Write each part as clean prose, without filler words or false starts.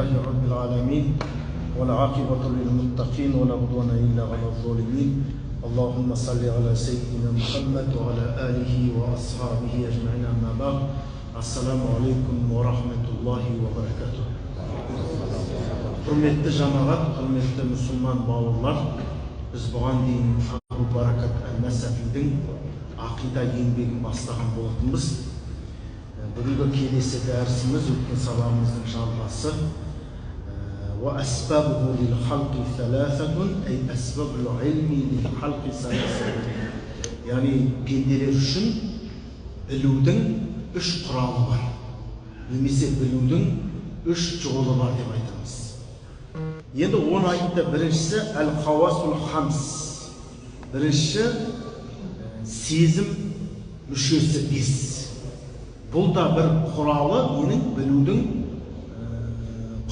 لله رب العالمين والعاقبة للمتقين ولا عدوان إلا على الظالمين. اللهم صل على سيدنا محمد وعلى آله وأصحابه أجمعين. أما بعد، السلام عليكم ورحمة الله وبركاته. Құрметті жамағат, құрметті мұсылман бауырлар, біз бұған дейін Абу Баракат ән-Насафидің ақида еңбегін бастаған болатынбыз. Бүгінгі келесі дәрісіміз өткен сабағымыздың жалғасы. وَأَسْبَابُهُ لِلْخَلْقِ ثَلَاثَةٌ أي أَسْبَابُ الْعِلْمِ لِلْخَلْقِ ثَلَاثَةٌ. Яғни пенделер үшін білудің үш құралы бар, немесе білудің үш жолы бар деп айтамыз. Енді оны айтты. Біріншісі әл-хауасул хамс. Бірінші сезім мүшесі бес. Бұл да бір құралы, менің білудің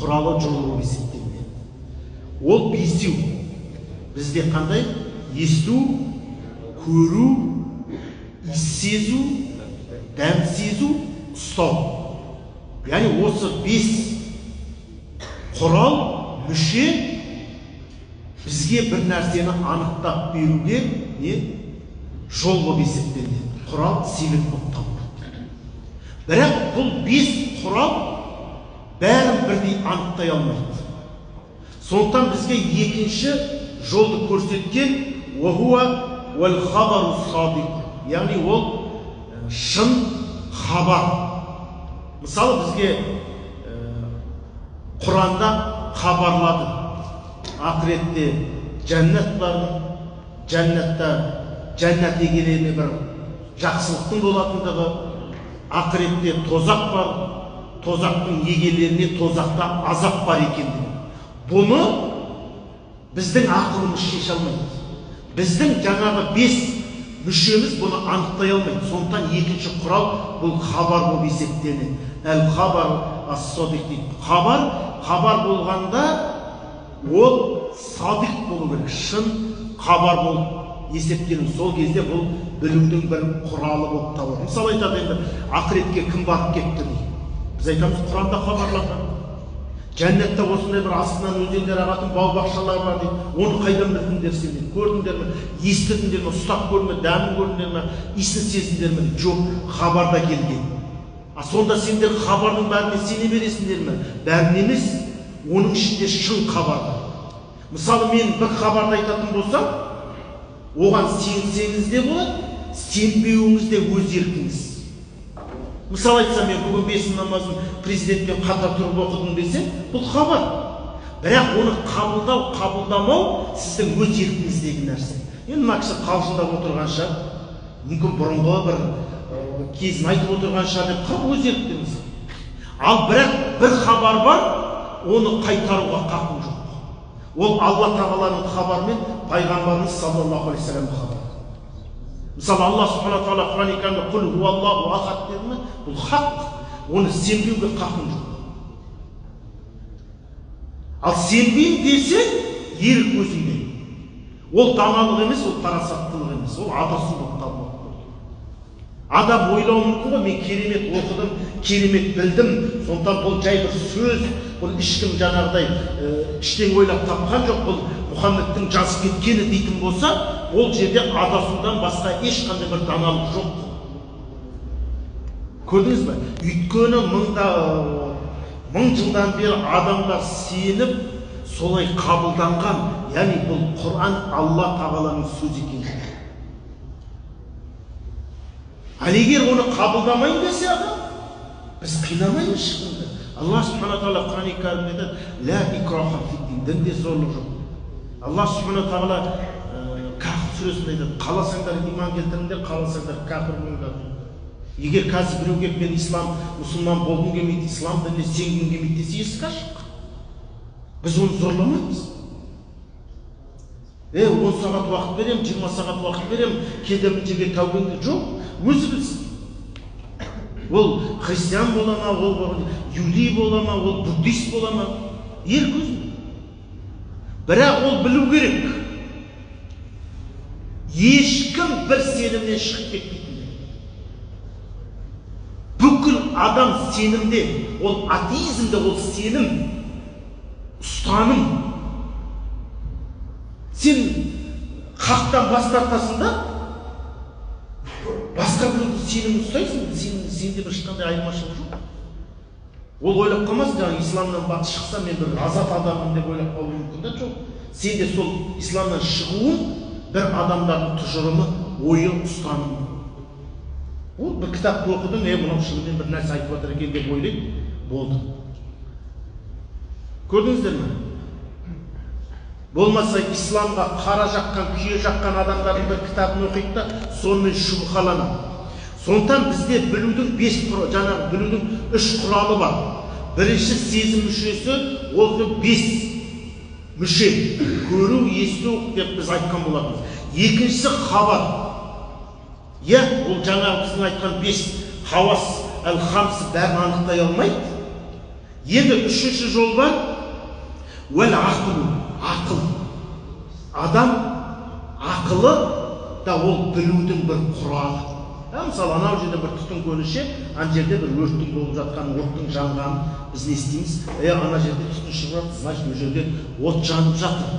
құралы жолы болып есептелінеді. Ол бесеу. Бізде қандай? Есту, көру, иіс сезу, дәм сезу, ұстау. Яғни осы бес құрал, мүше бізге бір нәрсені анықтап беруге не жол болып есептелінеді. Құрал себеп болып табылады. Бірақ бұл бес құрал бәрін бірдей анықтай алмайды. Сондықтан бізге екінші жолды көрсеткен уахуа уал хабару садиқ, яғни ол шын хабар. Мысалы бізге Құранда хабарлады. Ақыретте жәннат бар, жәннатта жәннат егелеріне бір жақсылықтың болатындығы, ақыретте тозақ бар, тозақтың егелеріне тозақта азап бар екендігі. Бұны біздің ақылымыз шеше алмайды. Біздің жаңағы бес мүшеміз бұны анықтай алмайды. Сондықтан екінші құрал бұл хабар болып есептелінеді. Әл-хабар ас-садиқ дейді. Хабар, хабар болғанда ол садиқ болу керек, шын хабар болып есептелінеді. Сол кезде бұл білудің бір құралы болып табылады. Мысалы айтады енді, ақыретке кім барып кетті дейді. Біз айтамыз, Құранда хабарланған. Жәннатта осындай бір астынан өзендер ағатын бау-бақшалар бар дейді. Оны қайдан білдіңдер сендер? Көрдіңдер ме? Естідіңдер ме? Ұстап көрдің ме? Дәмін көрдіңдер ме? Иісін сездіңдер ме? Жоқ, хабарда келген. А сонда сендер хабардың бәріне сене бересіңдер ме? Бәріне емес, оның ішінде шын хабар бар. Мысалы мен бір хабарды айтатын болсам, оған сенсеңіз де болады, сенбеуіңіз де өз еркіңіз. Мысалы айтсам, мен бүгін бесін намазын президентпен қатар тұрып оқыдым десем, бұл хабар. Бірақ оны қабылдау, қабылдамау сіздің өз еркіңіздегі нәрсе. Енді мына кісі қалжыңдап отырған шығар, мүмкін бұрынғы бір кезін айтып отырған шығар деп қап өз еркіңіз. Ал бірақ бір хабар бар, оны қайтаруға қақың жоқ. Ол Алла Тағаланың хабары мен пайғамбарымыз саллаллаху алейхи вассаламның хабары. Мысалы Алла субхана тағала Құран кәрімде құл хуаллаху ахад деді ме? Бұл хақ, оны сенбеуге қақың жоқ. Ал сенбеймін десең, ерік өзіңде. Ол даналық емес, ол парасаттылық емес, ол адасу болып табылады. Адам ойлауы мүмкін ғой, мен керемет оқыдым, керемет білдім, сондықтан бұл жай бір сөз, бұл ешкім жаңағыдай іштен ойлап тапқан жоқ, бұл Мұхаммедтің жазып кеткені дейтін болса, ол жерде адасудан басқа ешқандай бір даналық жоқ. Көрдіңіз бе? Өйткені мың жылдан бері адамдар сеніп, солай қабылданған, яғни бұл Құран Алла Тағаланың сөзі екен. Ал егер оны қабылдамайын десе адам, біз қинамаймыз ешкімді. Алла субхана тағала Құран кәрімде айтады, «Ла икраха фид-дин», дінде зорлық жоқ. Алла субхана тағала Кәһф сүресінде айтады, қаласаңдар иман келтіріңдер, қаласаңдар кәпір болыңдар. Егер қазір біреу келіп мен ислам, мұсылман болғым келмейді, ислам дініне сенгім келмейді десе, есік ашық. Біз оны зорламаймыз. 10 сағат уақыт берем, 20 сағат уақыт берем, келді мына жерге тәубеңді. Жоқ, өзі білсін. Ол христиан бола ма, ол иудей бола ма, ол буддист бола ма, ерік өзінде. Бірақ ол білу керек. Ешкім бір сенімнен шығып кетпейтін. Бүкіл адам сенімде, ол атеизмде, ол сенім. Ұстаным. Сен хақтан бас тартасың да, басқа біреуді сенім ұстайсың, сенде бір ешқандай айырмашылық жоқ. Ол ойлап қалмасын, жаңағы исламнан батыс шықса, мен бір азат адаммын деп ойлап қалуы мүмкін да, жоқ. Сенде сол исламнан шығуың бір адамдардың тұжырымы, ойы, ұстанымы. Ол бір кітапты оқыдың, мынау шынымен бір нәрсе айтып жатыр екен деп ойлайды, болды. Көрдіңіздер ме? Болмаса исламға қара жаққан, күйе жаққан адамдардың бір кітабын оқиды да, сонымен шүбһаланады. Сондықтан бізде білудің жаңағы білудің үш құралы бар. Бірінші сезім мүшесі, ол 5 мүше. Көру, есту деп біз айтқан болатынбыз. Екіншісі хабар. Иә, ол жаңағы біздің айтқан 5 хауас әл-хамсы бәрін анықтай алмайды. Енді үшінші жол бар. Уәл ақылу, ақыл. Адам ақылы да ол білудің бір құралы. Мысалы, анау жерде бір түтін көрінсе, ана жерде бір өрттің болып жатқан, оттың жанғанын біз не істейміз? Ана жерде түтін шығып жатыр, значит, ол жерде от жанып жатыр.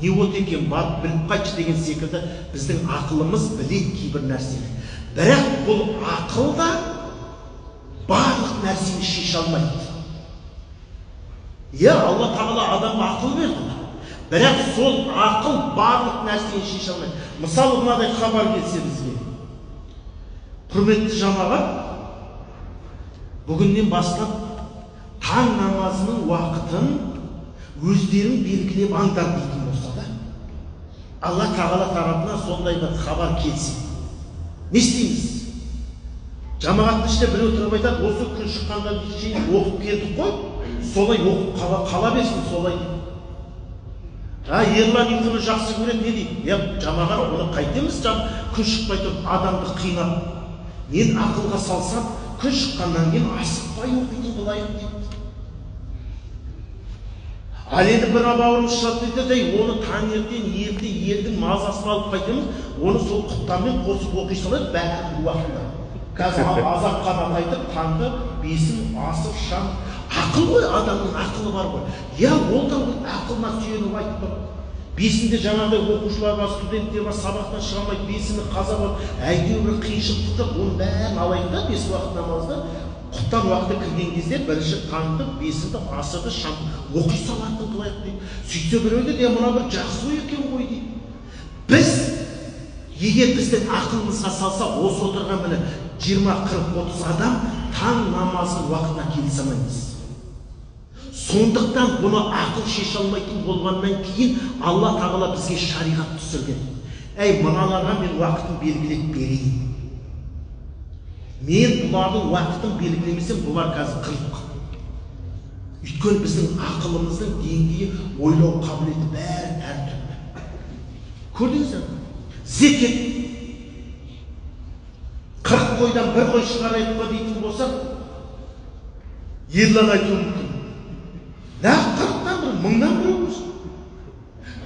Не от екен, барып біліп қайтшы деген секілді біздің ақылымыз біледі кейбір нәрсені. Бірақ бұл ақыл да барлық нәрсені шеше алмайды. Иә, Алла Тағала адамға ақыл берді. Бірақ сол ақыл барлық нәрсені шеше алмайды. Мысалы, мынадай хабар келсе бізге. Құрметті жамағат, бүгіннен бастап таң намазының уақытын өздерің белгілеп аңдар дейтін болса да, Алла Тағала тарапынан сондай бір хабар келсе, не істейміз? Жамағаттың ішінде біреу тұрып айтады, осы күн шыққаннан кейін оқып келдік қой, солай оқып қала берсін, солай дейді. Ерлан ұйқыны жақсы көреді, не дейді? Жамағат, оны қайтеміз, күн шықпай тұрып адамды қинап. Мен ақылға салсам, күн шыққаннан кейін асықпай оқитын қылайық дейді. Ал енді бір бауырымыз шығады дейді, оны таңертең ерте елдің мазасын алып қайтеміз, оны сол құптанмен қосып оқи салайық бәрі бір уақытта. Қазір азап қанат айтып, таңды бесін асып шам. Ақыл ғой, адамның ақылы бар ғой. Я, ол да ақылына сүйеніп айтып тұр. Бесінде жаңағыдай оқушылар бар, студенттер бар, сабақтан шыға алмайды, бесіні қаза бар, әйтеуір бір қиыншылық тұр, оның бәрін алайық та, бес уақыт намазды құптан уақыты кірген кезде бірінші таңды, бесінді, асырды, шам оқи салатын қылайық дейді. Сөйтсе біреу дейді, мына бір жақсы ой екен ғой дейді. Біз егер біздің ақылымызға салса, осы отырған міне 20, 40, 30 адам таң намазының уақытына келісе алмаймыз. Сондықтан бұны ақыл шеше алмайтын болғаннан кейін Алла Тағала бізге шариғат түсірген. Әй, мыналарға мен уақытын белгілеп берейін. Мен бұлардың уақытын белгілемесем, бұлар қазір қырылып қалады. Өйткені біздің ақылымыздың деңгейі, ойлау қабілеті бәрі әртүрлі. Көрдіңіздер ме? Зекет 40 қойдан бір қой шығарайық па дейтін болсақ, Ерлан айтуы мүмкін. Нақ 40-тан бір, 1000-нан біреу болсын.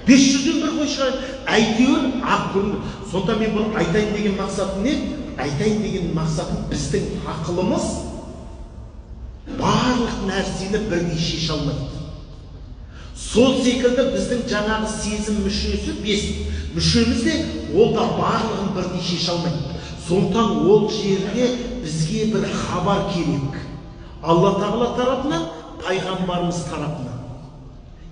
500-ден бір қой шығарайық. Әйтеуір ақ көрінді. Сонда мен бұны айтайын деген мақсатым не? Айтайын деген мақсатым, біздің ақылымыз барлық нәрсені бірдей шеше алмайды. Сол секілді біздің жаңағы сезім мүшесі, 5 мүшеміз де, ол да барлығын бірдей шеше алмайды. Сондықтан ол жерде бізге бір хабар керек. Алла Тағала тарапынан, пайғамбарымыз тарапынан.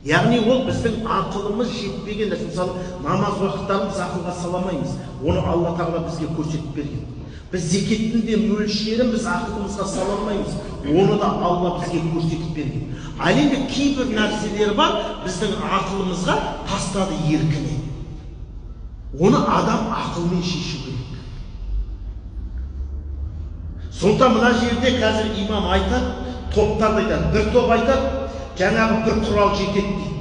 Яғни ол біздің ақылымыз жетпеген нәрсе. Мысалы, намаз уақыттарын біз ақылға саламаймыз. Оны Алла Тағала бізге көрсетіп берген. Біз зекеттің де мөлшерін біз ақылымызға сала алмаймыз. Оны да Алла бізге көрсетіп берген. Ал енді кейбір нәрселер бар, біздің ақылымызға тастады еркіне. Оны адам ақылмен шешу керек. Сондықтан мына жерде қазір имам айтады, топтарды айтады, бір топ айтады, жаңағы бір құрал жетеді дейді.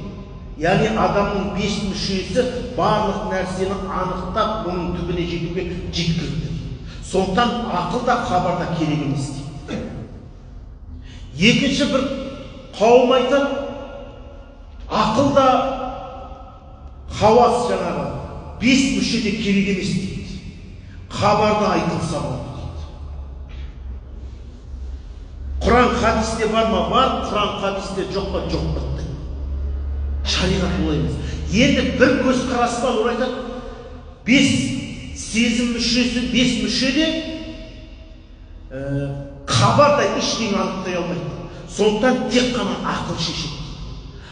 Яғни адамның 5 мүшесі барлық нәрсені анықтап, оның түбіне жетуге жеткілікті. Сондықтан ақыл да хабар да керек емес дейді. Екінші бір қауым айтады, ақыл да хауас жаңағы 5 мүше де керек емес дейді. Хабар да айтылса болды дейді. Құран хадисте бар ма? Бар. Құран хадисте жоқ па? Жоқ бітті. Шариғат олай емес. Енді бір көзқарас бар, олар айтады, 5 сезім мүшесі, 5 мүшеде хабар да ештеңе анықтай алмайды. Сондықтан тек қана ақыл шешеді.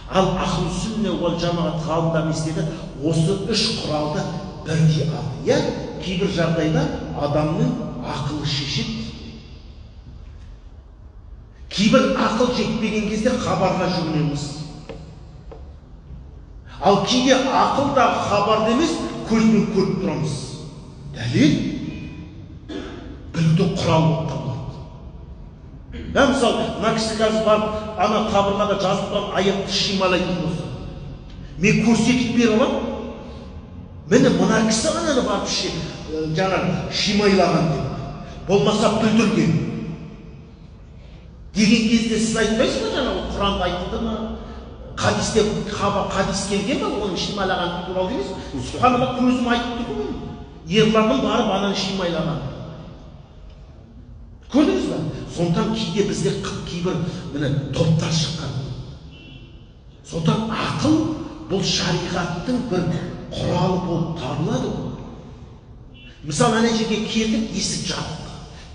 Ал ахлу сүнне уал жамағат ғалымдар не істеді? Осы үш құралды бірдей алды. Иә, кейбір жағдайда адамның ақылы шешеді. Кейбір ақыл жетпеген кезде хабарға жүгінеміз. Ал кейде ақыл да хабарды емес, көзбен көріп тұрамыз. Дәлел білудің құралы болып табылады. Мысалы, мына кісі қазір барып, ана қабырғада жазып тұрған аятты шималайтын болса, мен көрсетіп бере аламын. Міне мына кісі ананы барып жаңағы шимайлаған деп, болмаса бүлдірген деген кезде сіз айтпайсыз ба, жаңағы Құранда айтылды ма, хадисте хадис келген ба, оның шимайлаған туралы емес. Субханалла, көзім айтып тұр ғой, ерлардың барып ананы шимайлаған. Көрдіңіз ба? Сондықтан кейде бізде кейбір міне топтар шыққан. Сондықтан ақыл бұл шариғаттың бір құралы болып табылады ғой. Мысалы, ана жерге келдік, есік жабық.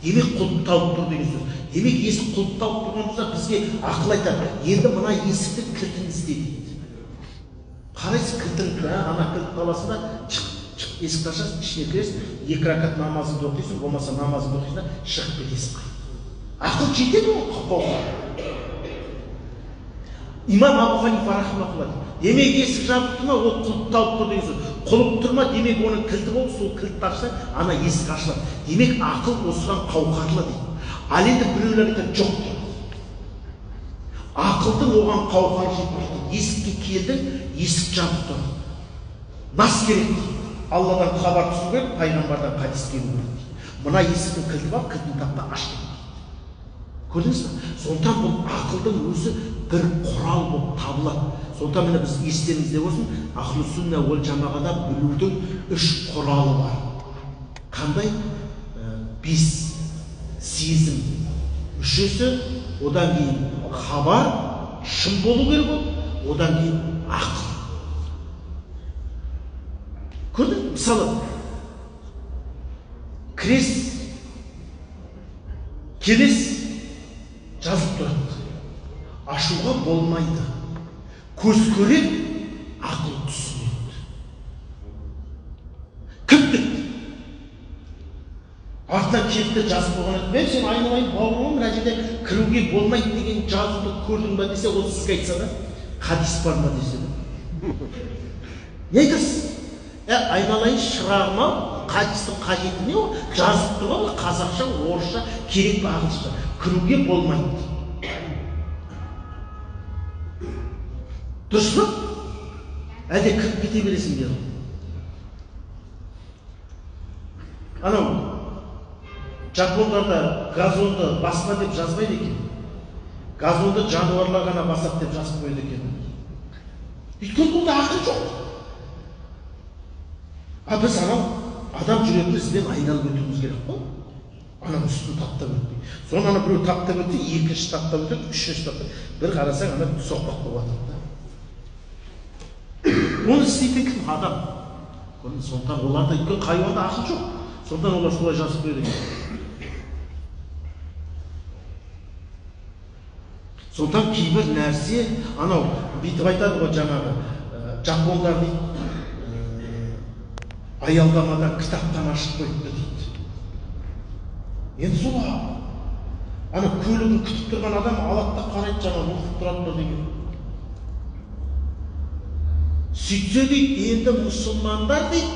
Демек құлыпталып тұр деген сөз. Демек есік құлыпталып тұрған болса, бізге ақыл айтады. Енді мына есіктің кілтін ізде дейді. Қарайсыз, кілтін, ана кілт аласың да, шық, есікті ашасың, ішіне кіресің, 2 ракат намазыңды оқисың, болмаса намазыңды оқисың да, шығып кетесің. Ақыл жетеді ғой қолға. Имам Абу Ханифа рахимахулла, демек есік жабық тұр ма, ол құлыпталып тұр деген сөз. Құлып тұр ма, демек оның кілті болды, сол кілтті ашса, ана есік ашылады. Демек ақыл осыған қауқарлы дейді. Ал енді біреулер айтады, жоқ дейді. Ақылдың оған қауқары жетпейді. Есікке келдің, есік жабық тұр. Нас керек дейді. Алладан хабар түсу керек, пайғамбардан хадис келу керек дейді. Мына есіктің кілті бар, кілтін тап та аш дейді. Көрдіңіз бе? Сондықтан бұл ақылдың өзі бір құрал болып табылады. Сондықтан міне біз естеріңізде болсын, ахлу сүнна уал жамағада білудің үш құралы бар. Қандай? 5 сезім мүшесі, одан кейін хабар, шын болу керек ол, одан кейін ақыл. Көрдің? Мысалы, кірес, келес жазып тұрады. Ашуға болмайды. Көз көреді, ақыл түсінеді. Кім бітті? Артынан келді жазып қойған еді. Мен сен айналайын бауырым, мына жерде кіруге болмайды деген жазуды көрдің ба десе, ол сізге айтса да, хадис бар ма десе да. Не айтасыз? Айналайын шырағым ау, хадистің қажеті не ол? Жазып тұр ғой, қазақша, орысша, керек пе ағылшынша. Кіруге болмайды. Дұрыс па? Әлде кіріп кете бересің бе? Анау жапондарда газонды басма деп жазбайды екен. Газонды жануарлар ғана басады деп жазып қояды екен. Өйткені онда ақыл жоқ. А біз анау адам жүретін ізбен айналып өтуіміз керек қой. Ананың үстін таптап өтпей. Соны ана біреу таптап өтсе, екінші таптап өтеді, үшінші таптап. Бір қарасаң ана соқпақ болып жатады да. Оны істейтін кім? Адам. Сондықтан оларда өйткені хайуанда ақыл жоқ. Сондықтан олар солай жазып қояды екен. Сондықтан кейбір нәрсе, анау бүйтіп айтады ғой жаңағы, жапондар дейді, аялдамадан кітаптан ашып қойыпты дейді. Енді сол ана көлігін күтіп тұрған адам алады да қарайды, жаңағы оқып тұрады ба деген. Сөйтсе дейді, енді мұсылмандар дейді,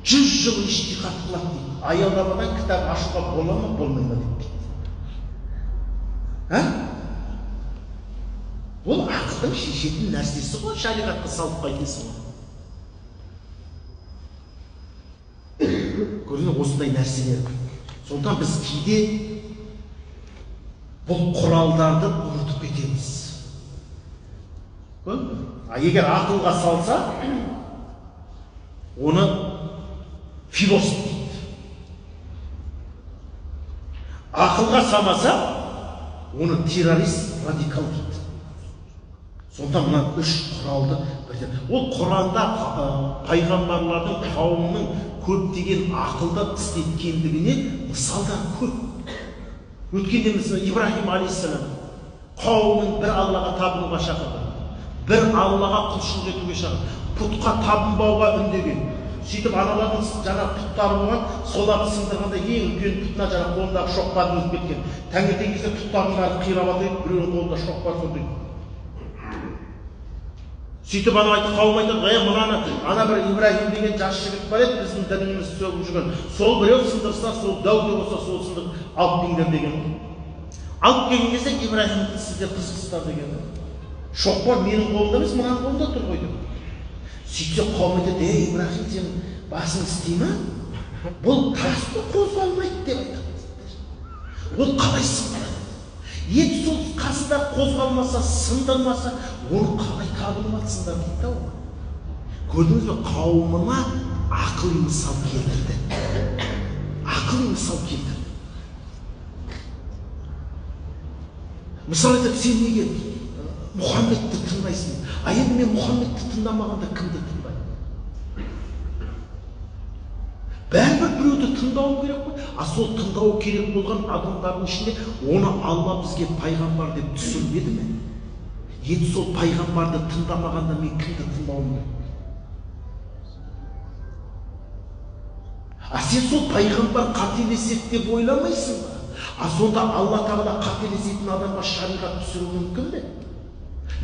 100 жыл ижтихад қылады дейді. Аялдамадан кітап ашуға бола ма, болмай ма деп дейді. Ол ақылдың шешетін нәрсесі ғой, шариғатқа салып қайтесің ғой. Көрдіңіз, осындай нәрселер. Сондықтан біз кейде бұл құралдарды ұмытып кетеміз. Көрдің бе? А егер ақылға салса, оны философ дейді. Ақылға салмаса, оны террорист, радикал дейді. Сондықтан мына үш құралды бірден. Ол Құранда пайғамбарлардың қауымының көптеген ақылды істеткендігіне мысалдар көп. Өткенде мысалы Ибраһим алейхиссалам қауымын бір Аллаға табынуға шақырды. Бір Аллаға құлшылық етуге шақырды. Пұтқа табынбауға үндеген. Сөйтіп аналардың жаңа пұттары болған, соларды сындырғанда ең үлкен пұтына жаңа қолындағы шоқпарын іліп кеткен. Таңертең кезде пұттардың бәрі қирап жатыр, біреуінің қолында шоқпар тұр дейді. Сөйтіп анау айтты, қауым айтады, «Е, мынаны ана бір Ибраһим деген жас жігіт бар еді, біздің дінімізді сөгіп жүрген. Сол біреу сындырса, сол дәу де болса, сол сындырып алып келіңдер» деген. Алып келген кезде Ибраһимді сіздер қызықсыздар деген. Шоқпар менің қолымда емес, мынаның қолында тұр ғой деп. Сөйтсе қауым айтады, «Ей, Ибраһим, сен басың істей ма? Бұл тасты қозғалмайды» деп айтады. Ол қалай сындырады? Енді сол қасында қозғалмаса, сындырмаса, оны қалай табынып жатсыңдар дейді да ол. Көрдіңіз бе, қауымына ақыл мысал келтірді. Ақыл мысал келтірді. Мысал айтады, сен неге Мұхаммедті тыңдайсың? А енді мен Мұхаммедті тыңдамағанда кімді тыңдаймын? Бәрібір біреуді тыңдауым керек қой. А сол тыңдау керек болған адамдардың ішінде оны Алла бізге пайғамбар деп түсірмеді ме? Енді сол пайғамбарды тыңдамағанда мен кімді тыңдауым керек? А сен сол пайғамбар қателеседі деп ойламайсың ба? А сонда Алла тағала қателесетін адамға шариғат түсіруі мүмкін бе?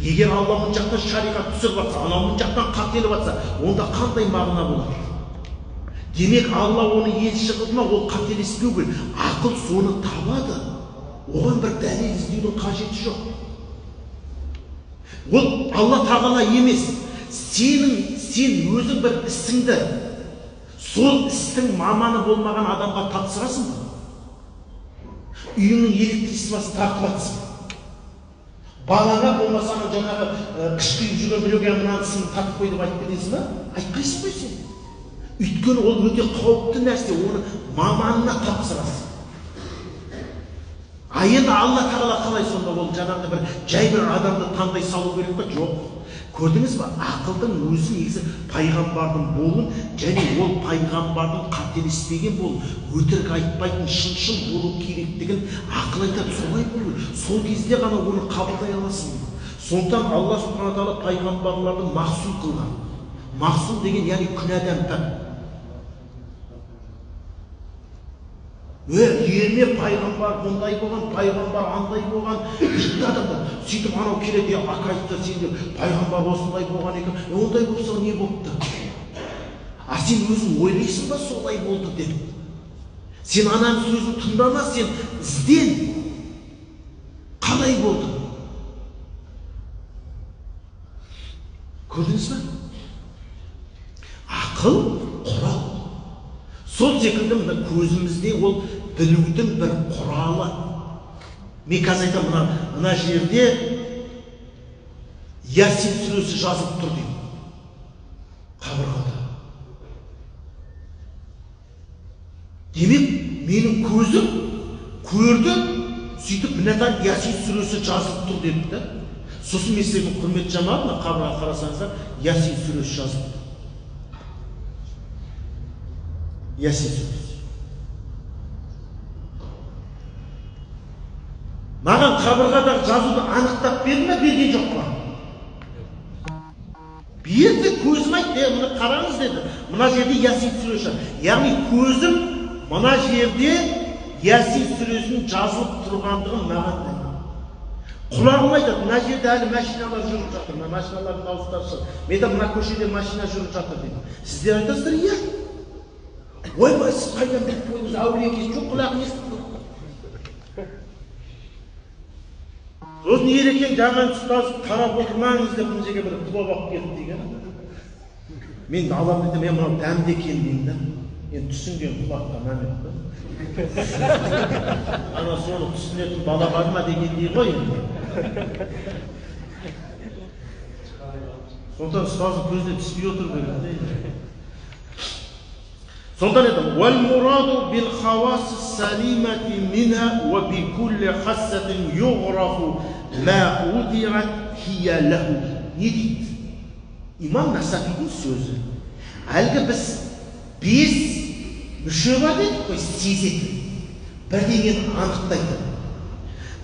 Егер Алла мына жақтан шариғат түсіріп жатса, анау мына жақтан қателеп жатса, онда қандай мағына болады? Демек, Алла оны елші қылды ма, ол қателеспеу керек. Ақыл соны табады. Оған бір дәлел іздеудің қажеті жоқ. Ол Алла тағала емес. Сен өзің бір ісіңді, сол істің маманы болмаған адамға тапсырасың ба? Үйіңнің электричествосын тартып жатсың. Балаңа болмаса жаңағы қыш күйіп жүрген біреуге мынаны сымын тартып қой деп айтып кетесің ба? Айтпайсың ғой сен. Өйткені ол өте қауіпті нәрсе, оны маманына тапсырасың. А енді Алла тағала қалай сонда ол жаңағы бір жай бір адамды таңдай салу керек пе? Жоқ. Көрдіңіз бе, ақылдың өзі негізі пайғамбардың болуын және ол пайғамбардың қателеспеген болу, өтірік айтпайтын, шыншыл болу керектігін ақыл айтады, солай болу. Сол кезде ғана оны қабылдай аласың. Сондықтан Алла субхана тағала пайғамбарларды мақсум қылған. Мақсум деген яғни күнәдан пәк. Ерме пайғамбар бұндай болған, пайғамбар андай болған, дейді адамдар. Сөйтіп анау келеді, ака айтты, сен де пайғамбар осындай болған екен. Ондай болса не болыпты? А сен өзің ойлайсың ба солай болды деп? Сен ананың сөзін тыңдама, сен ізден. Қалай болды? Көрдіңіз бе? Ақыл құрал. Сол секілді мына көзімізде ол білудің бір құралы. Мен қазір айтамын, мына жерде Ясин сүресі жазылып тұр деймін. Қабырғада. Демек, менің көзім көрді, сөйтіп мынадан Ясин сүресі жазылып тұр деді да. Сосын мен сіздердің құрметті жамағат, мына қабырғаға қарасаңыздар, Ясин сүресі жазылып тұр. Ясин сүресі. Маған қабырғадағы жазуды анықтап берді ме, берген жоқ па? Берді, көзім айтты, мына қараңыз деді. Мына жерде Ясин сүресі. Яғни көзім мына жерде Ясин сүресінің жазылып тұрғандығын маған айтты. Құлағым айтады, мына жерде әлі машиналар жүріп жатыр, мына машиналардың дауыстары шығады. Мен де мына көшеде машина жүріп жатыр дедім. Сіздер айтасыздар, иә. Ойбай, сіз қайдан біліп қойдыңыз, әулие екенсіз? Жоқ, құлағым естіп тұр. Сосын Ерекең жаман ұстаз қарап отырмаңыз деп мына жерге бір плов алып келді деген. Мен алам дедім, мен мынау дәмді екен деймін да. Енді түсінген құлаққа мәмет қой. Ана соны түсінетін бала бар ма дегендей ғой енді. Сондықтан ұстаздың көзіне түспей отыру керек те. Сондықтан айтамын, «Уәл-мураду бил-хаваси салимати минха уа би кулли хассатин юграфу ма удиат хия лаху. Не дейді? Имам Насафидің сөзі. Әлгі біз 5 мүше бар дедік қой, сезетін, бірдеңені анықтайтын.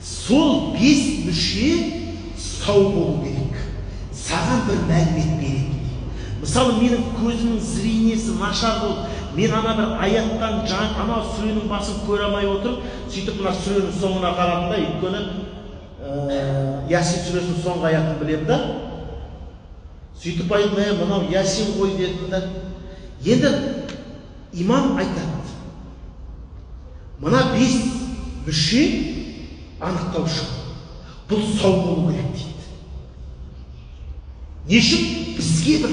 Сол 5 мүше сау болу керек. Саған бір мәлімет беретін. Мысалы, менің көзімнің зрениесі нашар болып, мен ана бір аяттан ана сүренің басын көре алмай отырып, сөйтіп мына сүренің соңына қарадым да, өйткені Ясин сүресінің соңғы аятын білемін да. Сөйтіп айттым, мынау Ясин ғой дедім да. Енді имам айтады, мына 5 мүше анықтаушы, бұл сау болу керек дейді. Не үшін? Бізге бір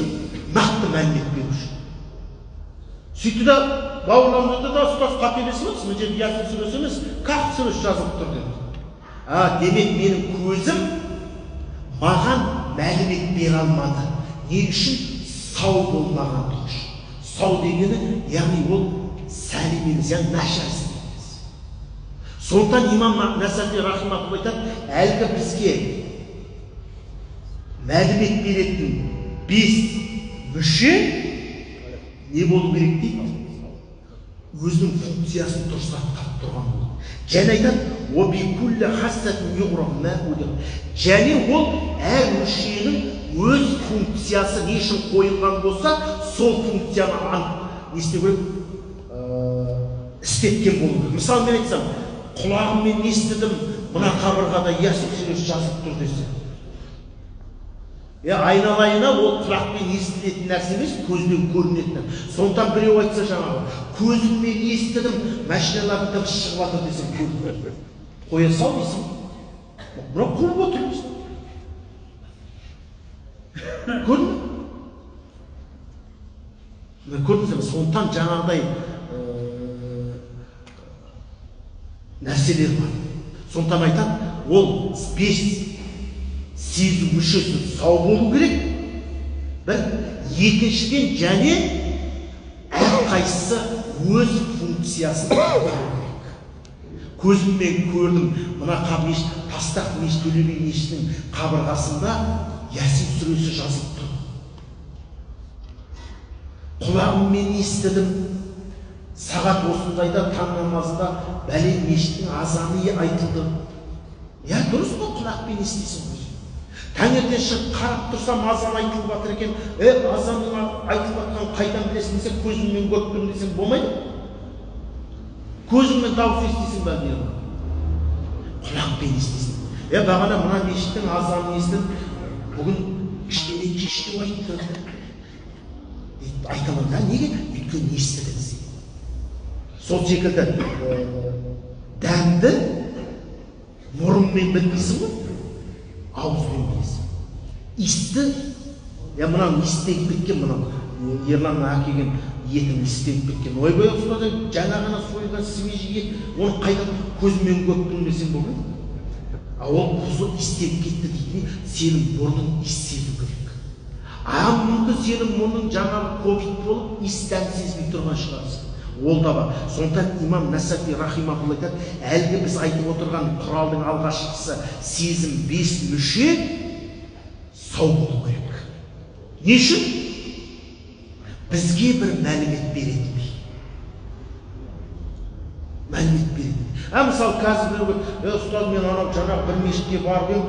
нақты мәлімет беру үшін. Сөйтті да бауырларым айтты да, ұстаз қателесіп отырсыз, мына жерде Ясин сүресі емес, Кахф сүресі жазылып тұр деді. Демек менің көзім маған мәлімет бере алмады. Не үшін? Сау болмағандығы үшін. Сау дегені, яғни ол сәлем емес, яғни нашар емес. Сондықтан имам Насафи рахимахулла айтады, әлгі бізге мәлімет беретін 5 мүше не болу керек дейді? Өзінің функциясын дұрыс атқарып тұрған болу. Және айтады, және ол әр мүшенің өз функциясы не үшін қойылған болса, сол функцияны не істеу керек? Істеткен болу керек. Мысалы, мен айтсам, құлағыммен естідім, мына қабырғада Ясин сүресі жазылып тұр десе. Айналайына ол құлақпен естілетін нәрсе емес, көзбен көрінетін. Сондықтан біреу айтса жаңағы, көзіммен естідім, машиналардың дыбысы шығып жатыр десем, көрінеді. Қоя сал дейсің. Мынау қуып отыр дейсің. Көрдің бе? Көрдіңіз бе? Сондықтан жаңағыдай нәрселер бар. Сондықтан айтады, ол 5 сезу мүшесі сау болу керек. Бір, екіншіден, және әрқайсысы өз функциясын атқару керек. Көзіммен көрдім, мына тастақ мешіт, Төле би мешітінің қабырғасында Ясин сүресі жазылып тұр. Құлағыммен естідім, сағат осындайда таң намазында бәлен мешіттің азаны айтылды. Я, дұрыс қой, құлақпен естисің ғой. Таңертең шығып қарап тұрсам азан айтылып жатыр екен. Азанның айтылып жатқанын қайдан білесің десем, көзіммен көріп тұрмын десем болмайды. Көзіңмен дауыс естисің бе? Құлақпен естисің. Бағана мына мешіттің азанын естідім, бүгін кішкене кештеу айтты. Айта аламын да, неге? Өйткені естідің сен. Сол секілді дәмді мұрынмен білмейсің ғой, ауызбен білесің. Иісті, мынау иістеніп кеткен, мынау Ерланның әкелген етін иістеніп кеткен. Ойбай, ұстаз, жаңа ғана сойылған свежий ет, оны қайдан көзіммен көріп тұрмын десең болмайды. А ол бұзы иістеніп кетті дейтін, сенің мұрның иіс сезу керек. А мүмкін сенің мұрның жаңағы ковид болып иіс дәм сезбей тұрған шығарсың. Ол да бар. Сондықтан имам Насафи рахимахулла айтады, әлгі біз айтып отырған құралдың алғашқысы сезім 5 мүше сау болу керек. Не үшін? Бізге бір мәлімет беретіндей. Мәлімет беретіндей. Мысалы, қазір біреу, ұстаз, мен анау жаңағы бір мешітке барып едім,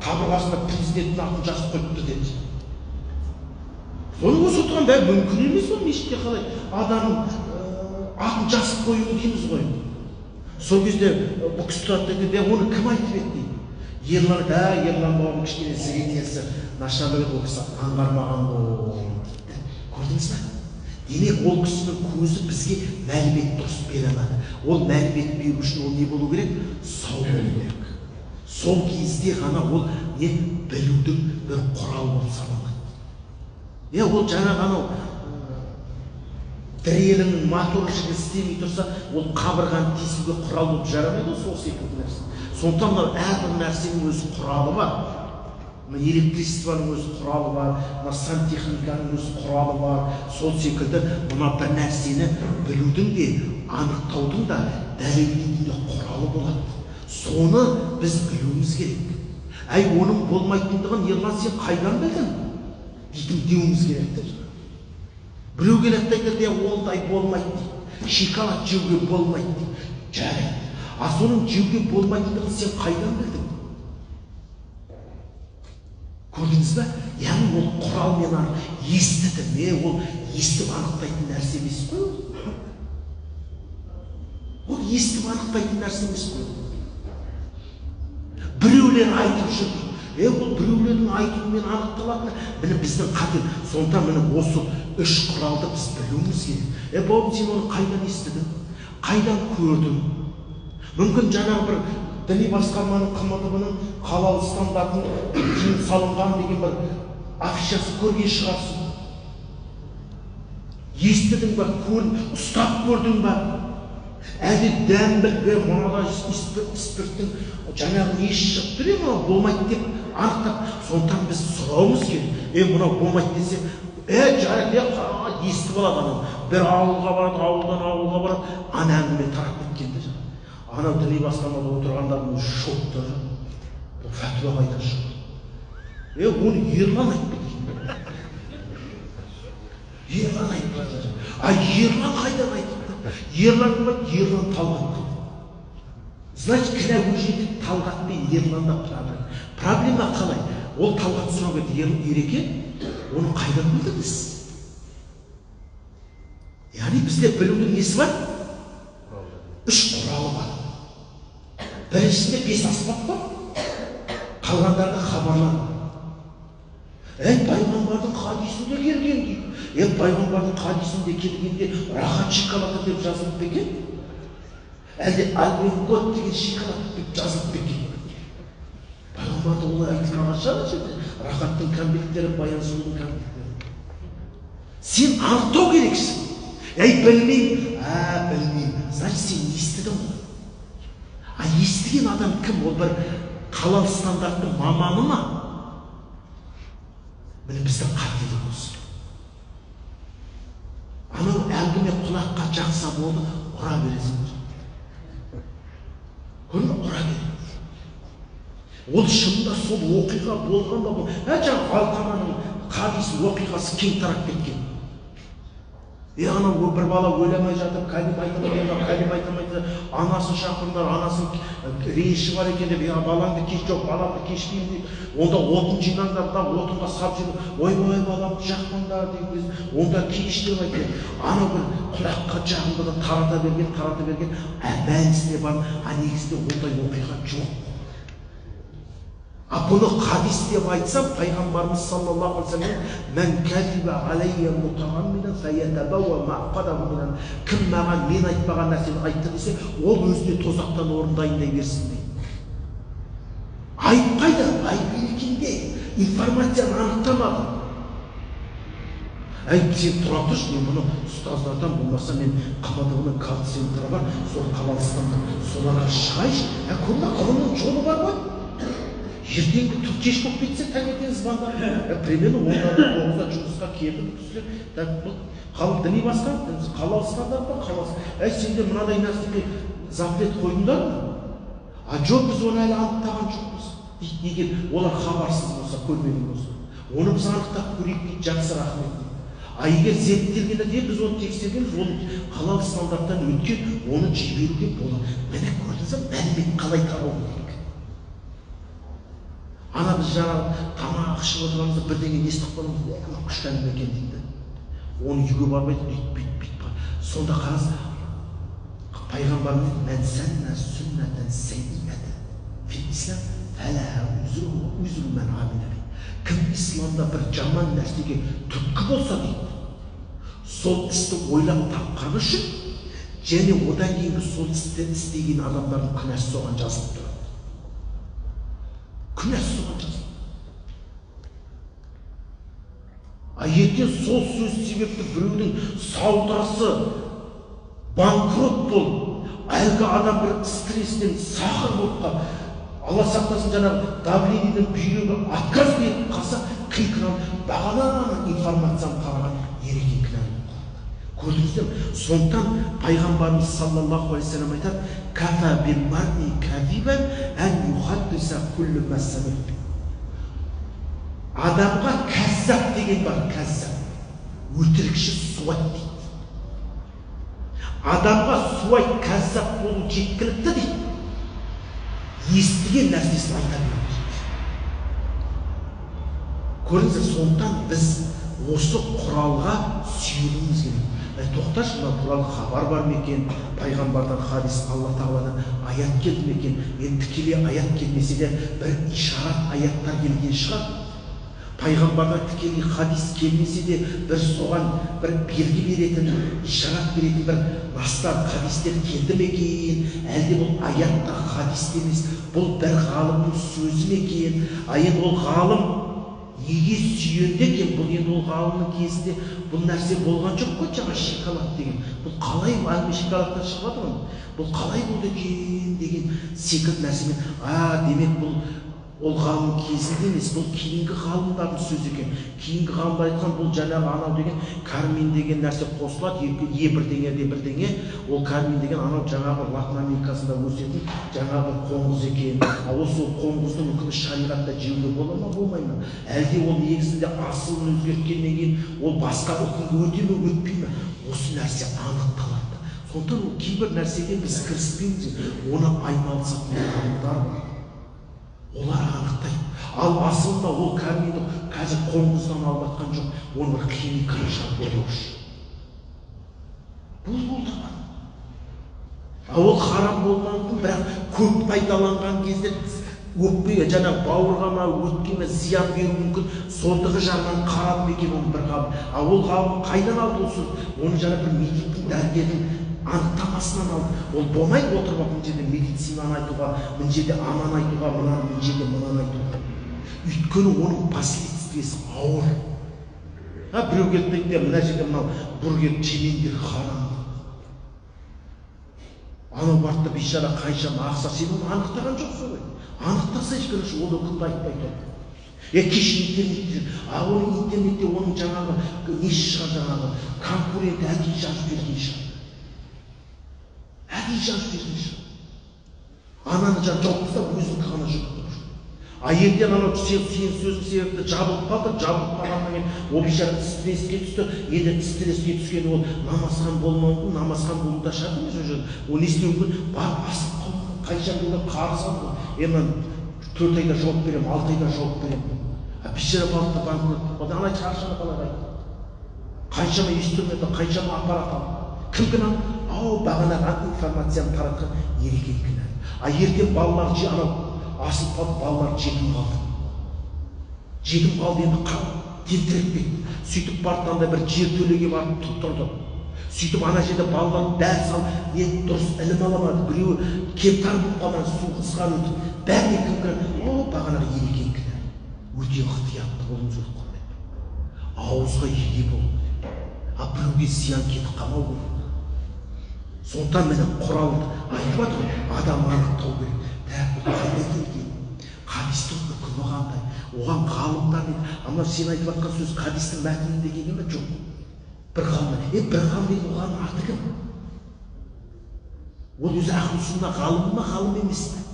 қабырғасына президенттің атын жазып қойыпты деді. Соны осы отырған бәрі мүмкін емес ол мешітке қалай адамның атын жазып қою дейміз ғой. Сол кезде бұл кісі тұрады да, оны кім айтып еді дейді. Ерлан айтады, Ерлан бауырым кішкене зрениесі нашарлау еді, ол кісі аңғармаған ғой дейді. Көрдіңіз бе? Демек, ол кісінің көзі бізге мәлімет дұрыс бере алмады. Ол мәлімет беру үшін ол не болу керек? Сау болу керек. Сол кезде ғана ол не білудің бір құралы болып саналады. Ол жаңағы анау дрелінің моторы істемей тұрса, ол қабырғаны тесуге құрал болып жарамайды ғой, сол секілді нәрсе. Сондықтан мынау әрбір нәрсенің өз құралы бар. Мына электричествоның өз құралы бар, мына сантехниканың өз құралы бар. Сол секілді мына бір нәрсені білудің де, анықтаудың да, дәлелдеудің де құралы болады. Соны біз білуіміз керек. Әй, оның болмайтындығын Ерлан сен қайдан білдің? Дейтін деуіміз керек те. Біреу келеді де айтады, ондай болмайды дейді. Шоколад жеуге болмайды дейді. Жарайды. А соның жеуге болмайтындығын сен қайдан білдің? Көрдіңіз бе? Яғни ол құралмен естіді ме, ол естіп анықтайтын нәрсе емес қой. Ол естіп анықтайтын нәрсе емес қой. Біреулер айтып жүр. Ол біреулердің айтуымен анықталатын. Міне біздің қате. Сондықтан міне осы үш құралды біз білуіміз керек. Бауырым, сен оны қайдан естідің? Қайдан көрдің? Мүмкін жаңағы бір діни басқарманың ҚМДБ-ның халал стандартын тыйым салынған деген бір афишасы көрген шығарсың. Естідің ба, көрдің, ұстап көрдің ба? Әлде дәм біліп, мынада спирттің жаңағы несі шығып тұр, мынау болмайды деп анықтап. Сондықтан біз сұрауымыз керек. Мынау болмайды десе, жарайды, естіп алады анау. Бір ауылға барады, ауылдан ауылға барады, ана әңгіме тарап кеткен де. Анау діни басқармада отырғандардың шокта. Бұл фәтуа қайдан шықты? Оны Ерлан айтып кеткен. Ерлан айтып кеткен. А Ерлан қайдан айтыпты? Ерлан кім айтты? Ерлан Талғат. Значит, кінә ол жерде Талғат пен Ерланда проблема. Проблема қалай? Ол Талғат сұрап еді, Ереке, оны қайдан білдіңіз? Яғни бізде білудің несі бар? Үш құралы бар. Біріншісінде 5 аспап бар, қалғандарға хабарлады. Пайғамбардың хадисінде келген дейді. Пайғамбардың хадисінде келгенде рахат шоколады деп жазылып па екен? Әлде альбенкот деген шоколад деп жазылып па екен? Пайғамбарда олай айтылмаған шығар жерде. Рахаттың кәмпиттері, Баян сұлудың кәмпиттері. Сен анықтау керексің. Білмеймін. Білмеймін. Значит, сен естідің ғой. А естіген адам кім? Ол бір халал стандарттың маманы ма? Міне біздің қателік осы. Анау әңгіме құлаққа жақса болды, ұра бересің. Көрдің бе? Ұра бересің. Ол шынында сол оқиға болған ба? Жаңағы Алқаманың хадис оқиғасы кең тарап кеткен. Анау бір бала ойламай жатып, кәлима айта алмай, кәлима айта алмай, анасын шақырыңдар, анасының реніші бар екен деп, балаңды кеш, жоқ, баламды кешпеймін деп, онда отын жинаңдар да, отынға сап жинаңдар, ойбай, баламды жақпаңдар деген кезде, онда кеш деп айтты. Анау бір құлаққа жағымды да тарата берген, тарата берген, мәнісіне барып, негізінде ондай оқиға жоқ. А бұны хадис деп айтсам, пайғамбарымыз саллаллаху алейхи вассалам, «Мән кәзиба алайя мутағаммидан фаятабауа маққадаһу минан». Кім маған мен айтпаған нәрсені айтты десе, ол өзіне тозақтан орын дайындай берсін дейді. Айып қайда? Айып Ерекеңде. Информацияны анықтамады. Әй, сен тұра тұршы, мен бұны ұстаздардан болмаса мен ҚМДБ-ның колл-центрі бар, сол халал стандарт, соларға шығайыншы. Көрме, ғылымның жолы бар ғой. Ертеңгі түн кеш болып кетсе, таңертең звондап, примерно 10-да 9-да жұмысқа келді бұл кісілер. Так, бұл халық діни басқа, халал стандарт па, халал. Сендер мынадай нәрсеге запрет қойдыңдар ма? А жоқ, біз оны әлі анықтаған жоқпыз. Дейді, егер олар хабарсыз болса, көрмеген болса. Оны біз анықтап көрейік дейді, жақсы, рахмет дейді. А егер зерттелгенде де біз оны тексергенбіз, ол халал стандарттан өткен, оны жіберуге болады. Міне көрдіңіз бе, мәлімет қалай тарау керек? Ана біз жаңағы тамақ ішіп отырғанымызда бірдеңе естіп қаламыз, мынау күшті әңгіме екен дейді. Оны үйге барып айтады, бүйтіп, бүйтіп, бүйтіп. Сонда қараңыз, пайғамбарымыз «Мән сәннә сүннәтән сәйиәтән фил ислам, фәләһә узру мән амила бих». Кім исламда бір жаман нәрсеге түрткі болса дейді, сол істі ойлап тапқаны үшін және одан кейінгі сол істі істеген адамдардың күнәсі соған жазылып тұрады. Күнәсі соған жазылып. А ертең сол сөз себепті біреудің саудасы банкрот болып, әлгі адам бір стресстен сахар болып қалып, Алла сақтасын, жаңағы давлениеден бүйрегі отказ беріп қалса, кім кінәлі? Бағана информацияны қараған Ереке кінәлі болып қалады. Көрдіңіздер ме? Сондықтан пайғамбарымыз саллаллаху алейхи уассалам айтады: кафа бил мар'i кадибан ан юхаддиса куллу ма сами. Адамға кәззап деген бар, кәззап. Өтірікші суайт дейді. Адамға суайт кәззап болу жеткілікті дейді. Естіген нәрсесін айта беру дейді. Көрдіңіздер, сондықтан біз осы құралға сүйенуіміз керек. Тоқташы, мына туралы хабар бар ма екен, пайғамбардан хадис, Алла тағаладан аят келді ме екен? Енді тікелей аят келмесе де бір ишарат аяттар келген шығар. Пайғамбардан тікелей хадис келмесе де бір соған бір белгі беретін, ишарат беретін бір растар, хадистер келді ме екен? Әлде бұл аятта хадис емес, бұл бір ғалымның сөзі ме екен? А енді ол ғалым неге сүйенді екен? Бұл енді ол ғалымның кезінде бұл нәрсе болған жоқ қой, жаңа шоколад деген. Бұл қалай әңгіме шоколадтан шығып жатыр ғой? Бұл қалай болды екен деген секілді нәрсемен, демек бұл ол ғалым кезінде емес, бұл кейінгі ғалымдардың сөзі екен. Кейінгі ғалымдар айтқан бұл жаңағы анау деген кармин деген нәрсе қосылады, екі бірдеңе де бірдеңе. Ол кармин деген анау жаңағы Латын Америкасында өсетін жаңағы қоңыз екен. Ал ол сол қоңыздың үкімі шариғатта жеуге бола ма, болмай ма? Әлде ол негізінде асылын өзгерткеннен кейін ол басқа үкімге өте ме, өтпей ме? Осы нәрсе анықталады. Сондықтан ол кейбір нәрсеге біз кіріспейміз, оны айналысатын ғалымдар бар. Олар анықтайды. Ал асылында ол карминді қазір қоңыздан алып жатқан жоқ, оны бір химикалық шығарып ойлаушы. Бұл болды. Ал ол харам болмауы мүмкін, бірақ көп пайдаланған кезде өкпеге, жаңағы бауырға ма, өтке ме зиян беруі мүмкін. Сондығы жағынан қарады ма екен оны бір ғалым. Ал ол ғалым қайдан алды ол сөз? Оны жаңа бір медиктің, дәрігердің анықтамасынан алды. Ол болмайды отырып алып мына жерде медицинаны айтуға, мына жерде ананы айтуға, мынаны, мына жерде мынаны айтуға. Өйткені оның последствиясы ауыр. Біреу келіп дейді, мына жерде мынау бургер жемеңдер харам. Анау барды да бейшара қаншама ақша, сен оны анықтаған жоқсың ғой. Анықтаса ешкім ол үкімді айтпай тұр. Кеше интернетте, оның интернетте оның жаңағы несі шығар, жаңағы конкуренті әдейі жазып берген шығар. Әдейі жазып берген шығар. Ананы жаңа жауып тастап, өзінікі ғана жүріп тұр. А ертең анау сен сөзің себепті жабылып қалды, жабылып қалғаннан кейін ол бейшара стресске түсті. Енді стресске түскен ол намазхан болмауы мүмкін, намазхан болу да шарт емес ол жерде. Ол не істеуі мүмкін? Барып асып қалуы мүмкін. Қанша жылда қарыз алды. Енді 4 айда жауап беремін, 6 айда жауап беремін. А бейшара барды да банкрот болып қалды. Ана ақшаны қалай қайтты? Қаншама инструмент, қаншама аппарат алды. Кім кінәлі? Ау, бағанағы информацияны таратқан Ерекен кінәлі. А ертең балалар анау асылып қалды, балалар жетім қалды. Жетім қалды, енді тентіреп кетті. Сөйтіп барды андай бір жертөлеге барып тұрды. Сөйтіп ана жерде балалар дәріс алып, не дұрыс ілім ала алмады. Біреуі кемтар болып қалған, су ызғар өтіп, бәріне кім кінәлі? О, бағанағы Ерекен кінәлі. Өте ықтиятты болуымыз керек құрметті. Ауызға еге болу керек. А біреуге зиян кетіп қалмау керек. Сондықтан міне құралды айтып жатыр ғой, адам анықтау керек. Тәп, бұл қайда келген? Хадистің үкімі қандай? Оған ғалымдар не? Анау сен айтып жатқан сөз хадистің мәтінінде келген бе? Жоқ. Бір ғалым. Бір ғалым дейді, оған аты кім? Ол өзі ахлы сунна ғалым ма, ғалым емес пе?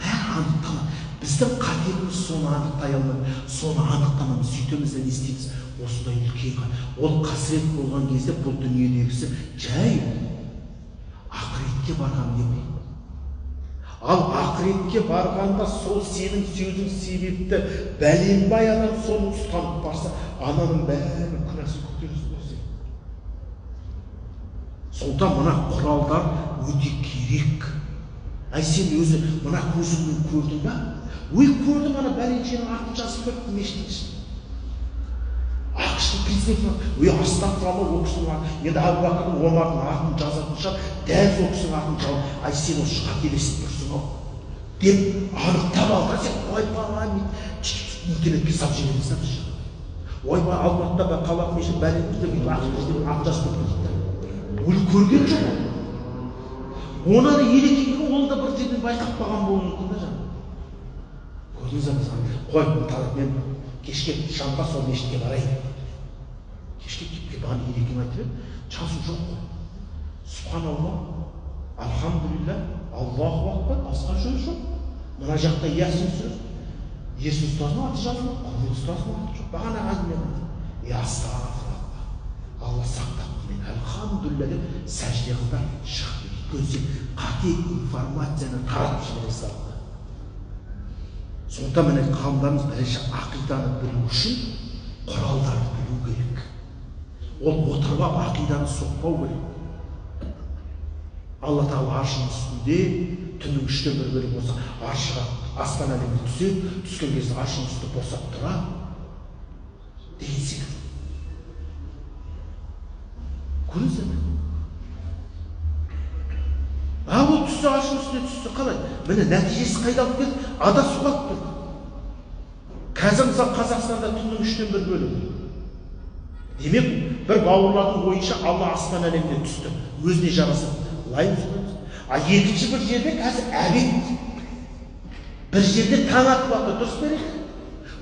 Бәрі анықталады. Біздің қателігіміз соны анықтай алмай, соны анықтамамыз, сөйтеміз де не істейміз? Осындай үлкен ол қасірет болған кезде бұл дүниедегісі жай ақыретке барған не болады? Ал ақыретке барғанда сол сенің сөзің себепті бәленбай адам соны ұстанып барса, ананың бәрінің күнәсін көтересің ғой сен. Сондықтан мына құралдар өте керек. Әй, сен өзі мына көзіңмен көрдің ба? Ой, көрдім, ана бәленшенің атын жазып қойыпты мешіттің ішіне. АҚШ-тың президенті, ой, астағфиралла, ол кісінің атын, енді Әбу Бәкірдің, Омардың атын жазатын шығар, дәл сол кісінің атын жазып, ай, сен осы қателесіп тұрсың ау деп анықтап ал да сен, ойбай, мен интернетке салып жібереміз да біз. Ойбай, Алматыда ба, қалалық мешіт бәлен деп бүйтіп АҚШ президентінің атын жазып қойыпты дейді да. Ол көрген жоқ ол. Оны ана Ерекеңге ол да бір жерден байқап қалған болуы мүмкін да жаңа. Көрдіңіз бе, мысалы, қой, мен кешке шамға сол мешітке барайын. Кешке келіп маған Ерекең айтып еді, жазу жоқ қой. Субханалла, альхамдулилля, Аллаху акбар, басқа сөз жоқ. Мына жақта Ясин сөз, Есін ұстазының аты жазылып, Құрмет ұстазының аты жоқ. Бағана әңгіме айтты. Е, астағфиралла, Алла сақтапты мені, альхамдулилля деп сәжде қылды, шығып кетті. Өйткені сен қате информацияны таратып жібере салды. Сондықтан міне ғалымдарымыз бірінші ақиданы білу үшін құралдарды білу керек. Ол отырып алып ақиданы соқпау керек. Алла тағала аршының үстінде, түннің үштен бір бөлігі болса, аршыға, аспан әлеміне түседі, түскен кезде аршының үсті босап тұрады деген секілді. Көрдіңіздер ме? А ол түссе, аршының үстіне түссе қалай? Міне нәтижесі қайда алып келді? Адасуға алып келді. Қазір мысалы Қазақстанда түннің үштен бір бөлігі. Демек, бір бауырлардың ойынша Алла аспан әлеміне түсті, өзіне жарасады. Лайым. А екінші бір жерде қазір әбет. Бір жерде таң атып жатыр, дұрыс па?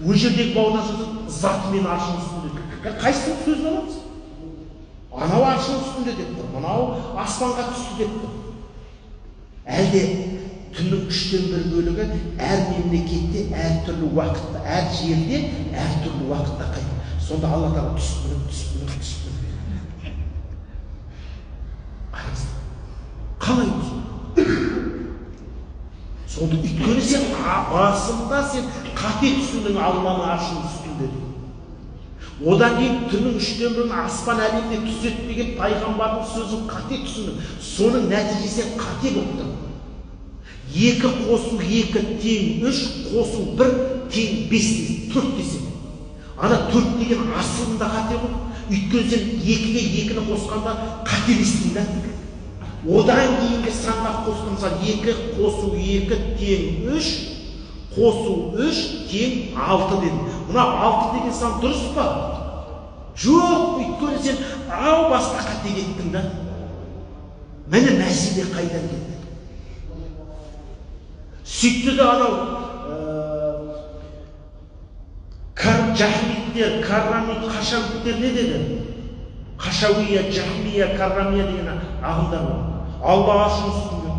Ол жердегі бауырлар сөзі затымен аршының үстінде. Қайсының сөзін аламыз? Анау аршының үстінде деп тұр, мынау аспанға түсті деп тұр. Әлде түннің үштен бір бөлігі әр мемлекетте әртүрлі уақытта, әр жерде әртүрлі уақытта қайтады. Сонда Алла тағала түсіп мініп, түсіп мініп, түсіп мініп. Қараңыздар, қалай болсын? Сонда өйткені сен басында сен қате түсіндің Алланың аршының үстінде деп. Одан кейін түннің үштен бірін аспан әлеміне түседі деген пайғамбардың сөзін қате түсіндің. Соның нәтижесі қате болып тұр. 2 қосу 2 тең 3, қосу 1 тең 5 десең, 4 десең. Ана 4 деген асылында қате ғой. Өйткені сен 2-ге 2-ні қосқанда қателестің да. Одан кейінгі санға қостың, мысалы 2 қосу 2 тең 3, қосу 3 тең 6 дедің. Мына 6 деген сан дұрыс па? Жоқ, өйткені сен ау баста қате кеттің да. Міне мәселе қайдан келді? Сөйтті де анау жахмиттер, каррамит, қашауиттер не деді? Қашауия, жахмия, каррамия деген ағымдар бар. Алла аршының үстінде.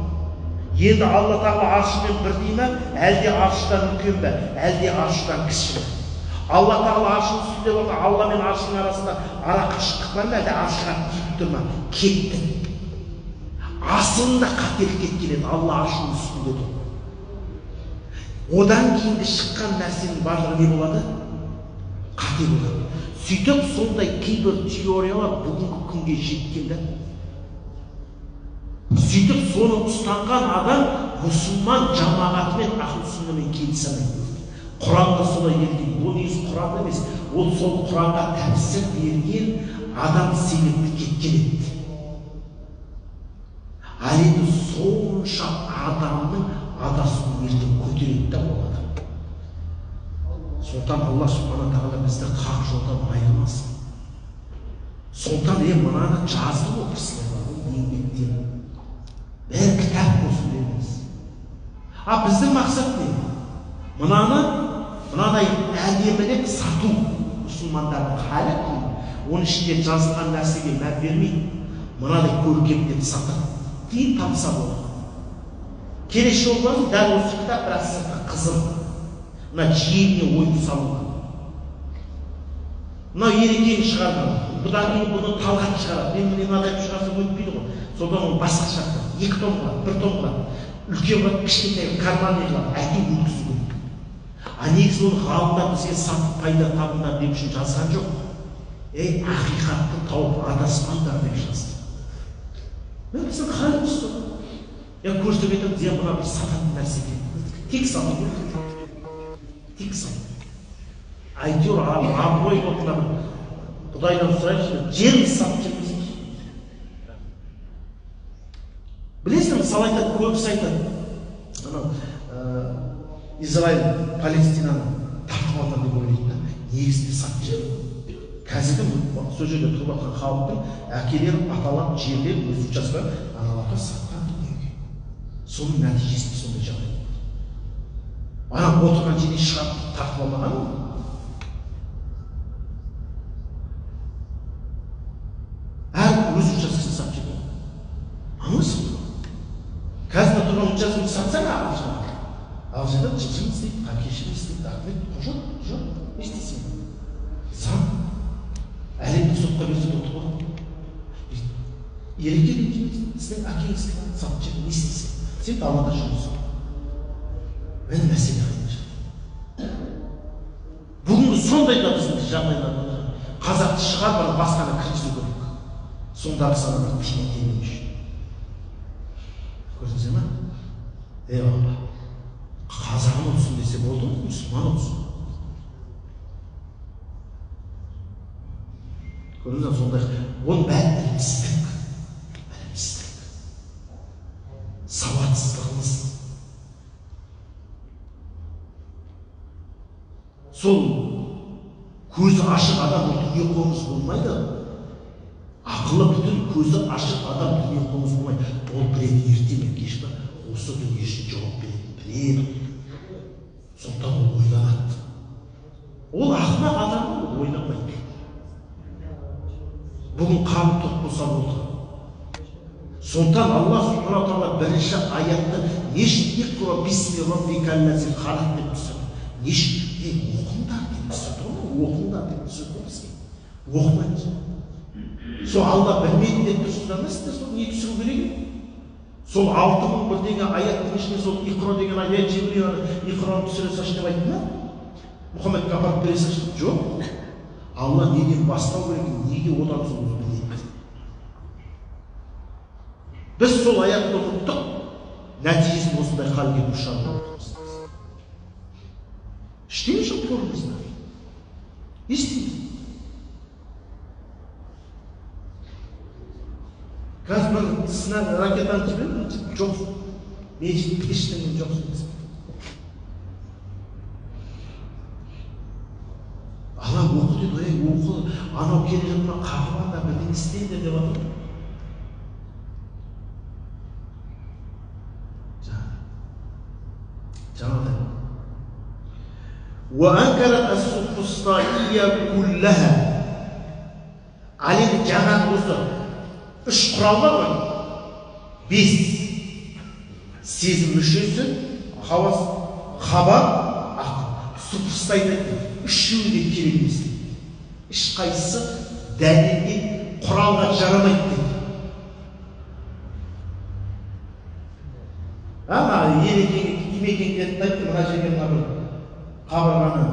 Енді Алла тағала аршымен бірдей ме, әлде аршыдан үлкен бе, әлде аршыдан кіші ме? Алла тағала аршының үстінде болса, Алла мен аршының арасында ара қашықтық бар ма, әлде аршыға тиіп тұр ма? Кетті. Асылында қателік кеткен еді, Алла аршының үстінде тұр. Одан кейінгі шыққан нәрсенің барлығы не болады? Қате болады. Сөйтіп сондай кейбір теориялар бүгінгі күнге жеткен да. Сөйтіп соны ұстанған адам мұсылман жамағатымен, ахлы сүннамен келісе алмайды. Құранда солай келген. Ол негізі Құранда емес, ол сол Құранға тәпсір берген адам себепті кеткен еді. Ал енді сонша адамның адасуын ертең көтереді да ол адам. Сондықтан Алла субхана тағала бізді хақ жолдан айырмасын. Сондықтан мынаны жазды ғой кісілер, еңбектен. Бәрі кітап болсын дедіңіз. А біздің мақсат не? Мынаны мынадай әдемілеп сату. Мұсылмандардың халі қиын. Оның ішінде жазылған нәрсеге мән бермейді. Мынадай көркемдеп сатады. Тиын тапса болады. Келесі жолы болсын, дәл осы кітап, бірақ сырты қызыл. Мына жиегіне ойып салынған. Мынау Ерекең шығарған. Бұдан кейін бұны Талғат шығарады. Мен міне мынадай қылып шығарсам өтпейді ғой. Содан оны басқа шығарады. 2 том қылады, 1 том қылады. Үлкен қылады, кішкентай карманный қылады. Әйтеуір өткізу керек. А негізі оны ғалымдар бізге сатып пайда табыңдар деп үшін жазған жоқ. Ей, ақиқатты тауып адаспаңдар деп жазды. Міне біздің халіміз сол. Я көрсек айтамыз, я мына бір сататын нәрсе екен. Тек сату керек. Тек сату. Әйтеуір абырой болып мына бір Құдайдан сұрайықшы, жерімізді сатып жібермесек. Білесің, мысалы айтады, көбісі айтады. Анау Израиль Палестинаны тартып алған деп ойлайды да, негізінде сатып жіберді. Қазіргі сол жерде тұрып жатқан халықтың әкелері, аталары жерлерін өз учаскелерін аналарға сатқан дүниеге. Соның нәтижесінде сондай жағдай болды. Ана отырған жерден шығарып тартып алмаған ғой. жазуды сатсаң ағылшын. Ағылшында жып-жып істейді, кешірім істейді, ахмет, құжат, жоқ, не істейсің? Заң. Әлемдік сотқа берсе ұтып алады. Ереке ренжімейсің, сіздің әкеңіз сатып жіберді, не істейсің? Сен далада жүрсің. Міне мәселе қайда жатыр. Бүгінгі сондай да біздің жағдайлар бар. Қазақты шығарып ана басқаны кіргізу керек. Сондағы сана бір тиын демеу үшін. Көрдіңіздер ме? Ей Алла. Қазағын ұтсын десе болды ғой, мұсылман ұтсын. Көрдіңіздер ме? Сондай. Оның бәрі ілімсіздік. Ілімсіздік. Сауатсыздығымыз. Сол көзі ашық адам ол дүние қоңыз болмайды. Ақылы бүтін көзі ашық адам дүние қоңыз болмайды. Ол біледі, ерте ме кеш пе осы дүние үшін жауап беретінін біледі. Сондықтан ол ойланады. Ол ақымақ адам ол ойламайды. Бүгін қаны тоқ болса болды. Сондықтан Алла субхана тағала бірінші аятты не үшін иқра бисми раббикаллази халақ деп түсірді. Не үшін? Оқыңдар деп түсірді ғой, оқыңдар деп түсірді ғой бізге. Оқымаймыз. Сол Алла білмейді деп тұрсыздар ма сіздер, сол не түсіру керек еді? Сол 6000 бірдеңе аяттың ішіне сол иқра деген аят Жибрил иқраны түсіре салшы деп айтты ма? Мұхаммедке апарып бере салшы деп? Жоқ. Алла неден бастау керек, неге одан соң өзі біледі. Біз сол аятты ұмыттық, нәтижесінде осындай халге душар болдық. Ештеңе жоқ қолымызда. Не істейміз? Қазір бір сынақ ракетаны жібердім, жоқ. Мешіт ештеңе жоқ. Алла оқы деді, ей оқы, анау келе жатыр, қағып анда бірдеңе істеңдер деп жатыр. Жаңағыдай. وأنكرت السوفسطائية كلها. Ал енді жаңағы осы үш құрал бар ғой, 5 сезім мүшесі, хауас, хабар, ақыл. Суфстай үшеуі де керек емес дейді. Ешқайсысы дәлелге, құралға жарамайды дейді. Ана ерекең, имекең деді, айтты, мына жерге мына бір қабырғаны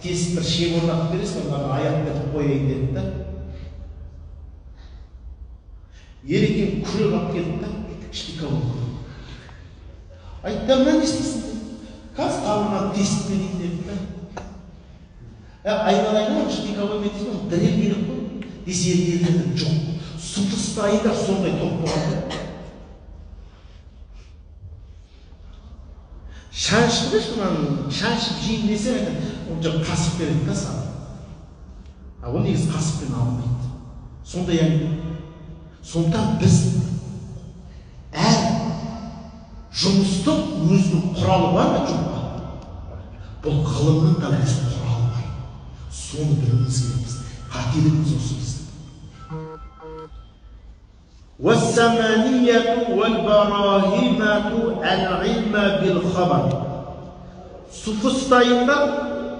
тесіп бір шеп орнатып бересің, мына аяқ бітіп қояйын деді да. Ерекең күрек алып келді да, штиковой күрек. Айтты, мына не істейсің деді. Қазір қабырғаны тесіп берейін деді да. Айналайын, штиковоймен тесіп, дірел керек қой. Десе елдерде жоқ. Суфыстайында сондай топ болған. Шаншып берші мынаны, шаншып жейін десе, ол жоқ қасық береді да саған. А ол негізі қасықпен алынбайды. Сондай әңгіме. Сондықтан біз әр жұмыстың өзінің құралы бар ма жоқ па? Бұл ғылымның да өз құралы бар. Соны білуіміз керек біз. Қателігіміз осы біздің. وَالسَّمَانِيَّةُ وَالْبَرَاهِمَةُ الْعِلْمَ بِالْخَبَرِ. Суфыстайында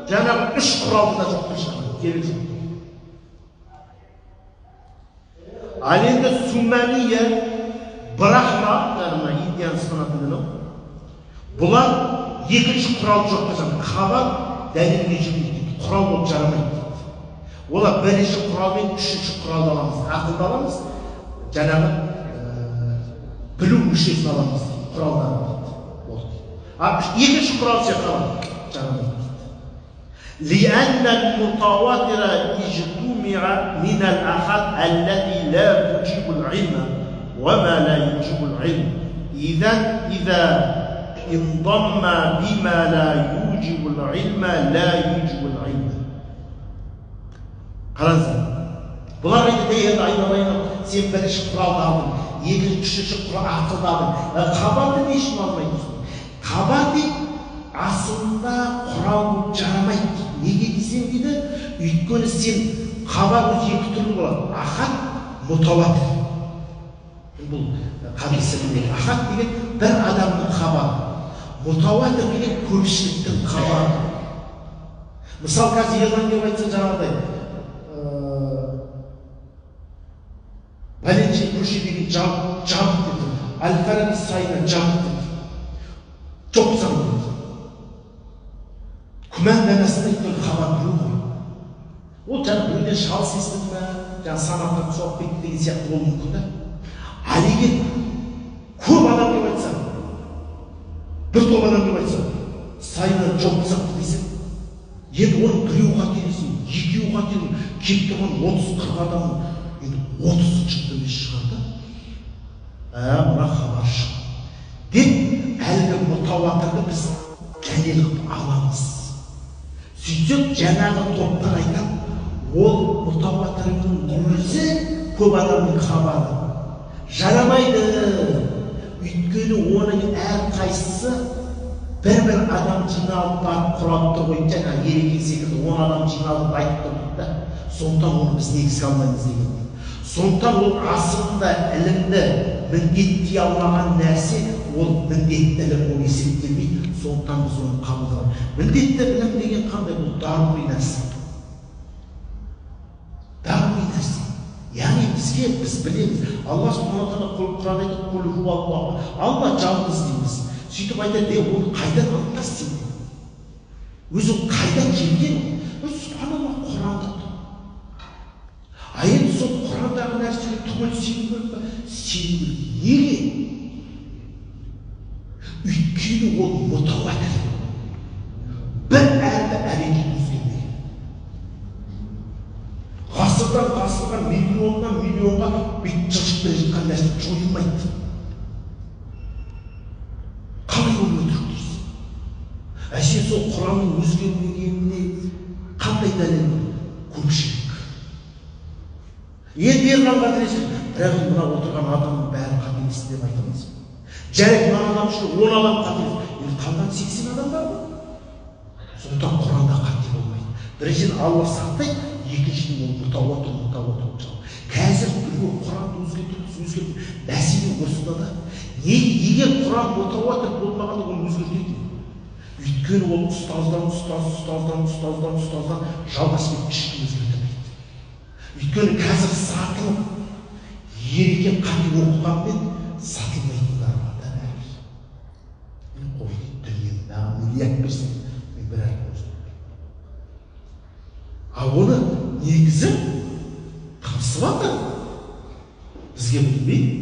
жаңағы үш құралды да жоққа шығарады, керек жоқ. Ал енді Суммания, Брахма, яғни Индияның сынатын діні, бұлар екінші құрал жоққа шығарады. Хабар дәлелге жүгінеді дейді, құрал болып жарамайды дейді. Олар бірінші құрал мен үшінші құралды аламыз, ақылды аламыз, жаңағы білу мүшесін аламыз дейді, құралдарын дейді. Болды. А екінші құрал ше хабар жарамайды дейді. لأن المتواتر اجتمع من الآحاد التي لا توجب العلم وما لا يوجب العلم. إذا انضم بما لا يوجب العلم لا يوجب العلم. Қараңыздар, бұлар айтады, ей енді айналайын, сен бірінші құралды алдың, екінші, үшінші құрал ақылды алдың, хабарды не үшін алмайсың? Хабар дейді асылында құрал болып жарамайды дейді. Неге десең дейді, өйткені сен хабар өзі екі түрлі болады. Ахад, мутаватир. Бұл хадис іліміндегі ахад деген бір адамның хабары. Мутауатир деген көпшіліктің хабары. Мысал қазір Ерлан келіп айтса жаңағыдай пәленше көше деген жабық деді, Әл-Фараби сайына жабық деді, жоқ деді. Күмәнданасың өйткені хабар біреу ғой. Ол жаңа біреуден шалыс естіді ме, жаңа санаттан соғып кетті деген сияқты болуы мүмкін да. Ал егер көп адам келіп айтса, бір топ адам келіп айтса, сайынан жоқ тастапты десе, енді оның біреу қателесін, екеу қателесін, келіп тұрған 30-40 адамның енді 30-ы шықты емес шығар да. Мына хабар шықты деп әлгі мутауатырды біз дәлел қылып аламыз. Сөйтсек жаңағы топтар айтады, ол мутауатырдың өзі көп адамның хабары жарамайды. Өйткені оның әрқайсысы бір-бір адам жиналып барып құрап тұр ғой, жаңа Ереке секілді 10 адам жиналып айтып тұр дейді да. Сондықтан оны біз негізге алмаймыз деген. Сондықтан ол асылында ілімді міндеттей алмаған нәрсе, ол міндетті ілім болып есептелмейді. Сондықтан біз оны қабылдамаймыз. Міндетті ілім деген қандай? Бұл дарури нәрсе. Дарури нәрсе. Яғни бізге, біз білеміз. Алла субхана тағала Құранда айтады, «Құл хуаллаху». Алла жалғыз дейміз. Сөйтіп айтады, оны қайдан анықтайсың сен? Өзі ол қайдан келген? Субханаллах, Құранда тұр. А енді сол Құрандағы нәрсеге түгел сену керек пе? Сену керек. Неге? Өйткені ол мутауатир. Бір әрпі әрекет өзгермеген. Ғасырдан ғасырға, миллионнан миллионға бүйтіп жылжып келе жатқан нәрсе жойылмайды. Қалай оны өтірік дейсің? Ә сен сол Құранның өзгермегеніне қандай дәлел бар? Көпшілік. Енді Ерлан қателесті, бірақ мына отырған адамның бәрі қателесті деп айта алмайсың. Жарайды, мына адам үшін 10 адам қателесті, енді қалған 80 адам бар ғой. Сондықтан Құранда қате болмайды. Біріншіден Алла сақтайды, екіншіден ол мутауатир, мутауатир болып шығады. Қазір біреу Құранды өзгертеді, мәселе осында да. Неге егер Құран мутауатир болмағанда оны өзгертетін? Өйткені ол ұстаздан, ұстаз, ұстаздан, ұстаздан, ұстаздан жалғасып кетіп ешкім өзгерте алмайды. Өйткені қазір сатылып, Ереке қате оқығанмен сатылмайтындар бар да бәрібір. Мен қой дейді, дүниені маған миллиард берсең, мен бір әріп өзгертпеймін. А оны негізі қамсып жатыр. Бізге білінбейді.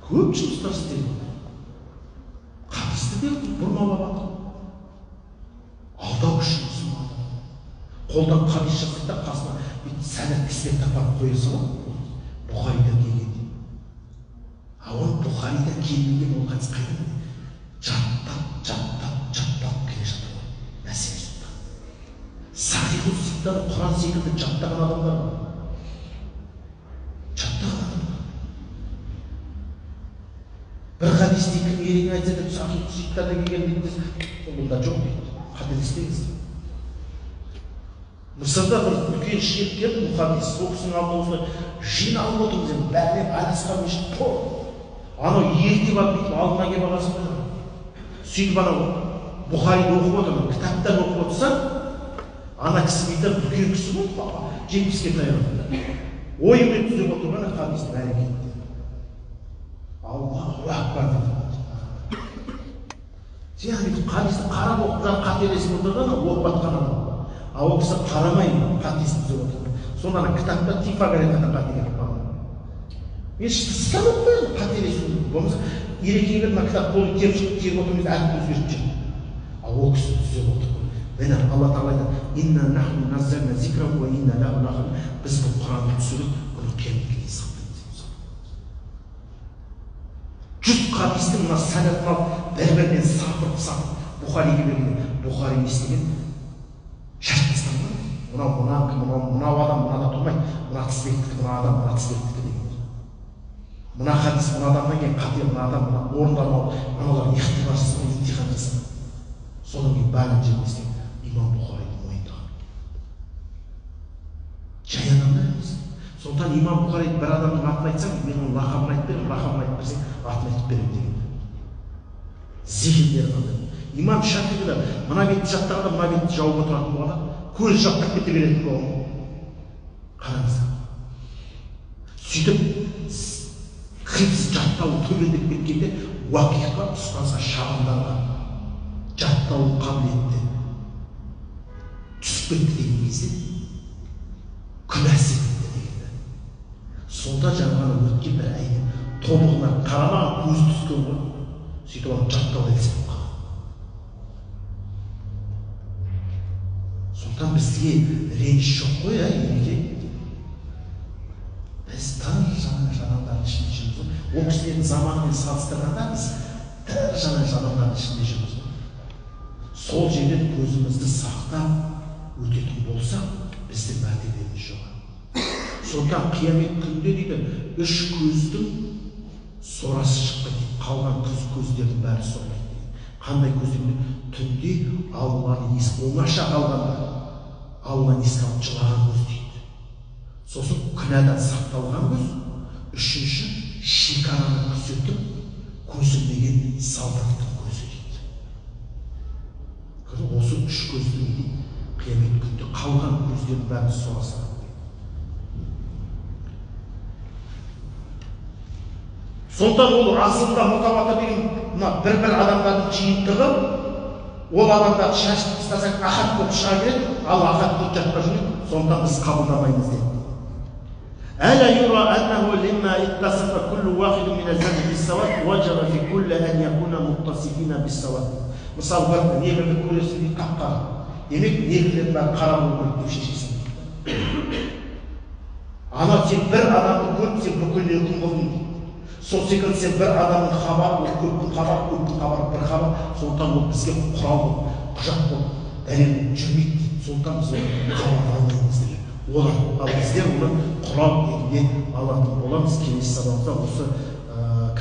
Көп жұмыстар істеліп жатыр. Хадисті де бұрмалап жатыр. Алдау үшін мұсылман. Қолдан хадис жасайды да қасына бүйтіп сәнәт кісілерді апарып қоя салады. Бұхарида келген дейді. А оны Бұхарида келмеген ол хадис қайдан? Жаттап, жаттап, жаттап келе жатыр ғой. Мәселе сонда. Сахиху ситтаны Құран секілді жаттаған адамдар бар. Жаттаған адамдар. Бір хадисті кім Ереңе айтса деп Сахиху ситтада келген дейді, бұнда жоқ дейді. Қателеспеңіз. Мысырда бір үлкен шейх келді, мұхаддис, сол кісінің алдына осылай жиналып отырмыз енді, бәріне Алиасқар мешіт толы. Анау ерте барып бүйтіп алдына келіп алғасын ғой. Сөйтіп анау Бұхариді оқып отыр, кітаптан оқып отырса, ана кісі бүйтіп үлкен кісі ғой, 70-ке таяған. Ойымен түзеп отырған хадистің әрекеті. Аллаху акбар деді. Сен бүйтіп хадисті қарап оқыған қателесіп отырған, оқып жатқан адам. А ол кісі қарамай қатесін түзеп отыр. Сонда ана кітапта Пифагорейдан қате кетіп қалған. Мен сынып қоямын қателесу. Болмаса Ерекеге келіп мына кітап қолын теріп шығып теріп отырмыз, әріпті өзгертіп жіберді. А ол кісі түзеп отыр. Міне Алла тағала айтады, «Инна нахну наззална зикра ва инна лаху лахафизун». Біз бұл Құранды түсіріп, бұны қияметке дейін сақтаймыз. 100 хадистің мына сәнәтін алып, бір-бірінен сапырып сапырып Бұхариге берген. Бұхари не істеген? Шарт тастаған ғой. Мынау мынанікі, мынау мынау адам мынада тұрмайды, мына тізбектікі мына адам, мына тізбектікі деген. Мына хадис мына адамнан кейін қате, мына адам мына орындалмау, мыналар ихтибарсыз емтихан жасаған. Содан кейін бәрін жеңбестен имам Бұхариді мойындаған. Жай адамдар емес. Сондықтан имам Бұхари бір адамның атын айтсаң, мен оның лақабын айтып беремін, лақабын айтып берсең, атын айтып беремін деген. Зихіндері қандай. Имам Шафиғи да мына бетті жаттағанда мына бетті жауып отыратын болған, көзі жаттап кете беретін болған. Қараңыздар. Сөйтіп хифз жаттауы төмендеп кеткенде уақиға ұстазға шағымданған, жаттау қабілеті түсіп кетті деген кезде күнә істепті дегенде. Сонда жаңағы өткен бір әйел тобығына қарамаған көзі түскен ғой, сөйтіп оны жаттау әдісі болып қалған. Сондықтан бізге реніш жоқ қой, ереке. Біз тыр жалаңаш адамдардың ішінде жүрміз ғой. Ол кісілердің заманымен салыстырғанда біз тыр жалаңаш адамдардың ішінде жүрміз ғой. Сол жерден көзімізді сақтап өтетін болсақ, біздің мәртебеміз жоғары. Сондықтан қиямет күнінде дейді, үш көздің сорасы шықпайды дейді, қалған көздердің бәрі сормайды дейді. Қандай көздер? Түнде Алланы оңаша қалғанда Алланы еске алып жылаған көз дейді. Сосын күнәдан сақталған көз. Үшінші, шекараны күзетіп көсілмеген солдаттың көзі дейді. Осы үш көздің қиямет күнде қалған көздердің бәрін сорасы. Сондықтан ол асылында мутаватыр деген мына бір-бір адамдардың жиынтығы, ол адамдарды шашып тастасаң ахат болып шыға келеді, ал ахат болып жатпай жүреді, сондықтан біз қабылдамаймыз деді. ألا يرى أنه لما اتصف كل واحد من الزوج بالسواد وجب في كل أن يكون متصفين بالسواد. Мысалы, бір негрді көресің дейді, қап-қара. Демек, негрлердің бәрі қара болу керек деп шешесің. Ана сен бір адамды көріп, сен бүкіліне үкім қылдың дейді. Сол секілді сен бір адамның хабары, ол көптің хабары, көптің хабары бір хабар, сондықтан ол бізге құрал болып, құжат болып, дәлел болып жүрмейді дейді. Сондықтан біз оны хабар алмаймыз деген. Олар, ал біздер оны құрал ретінде алатын боламыз. Келесі сабағымызда осы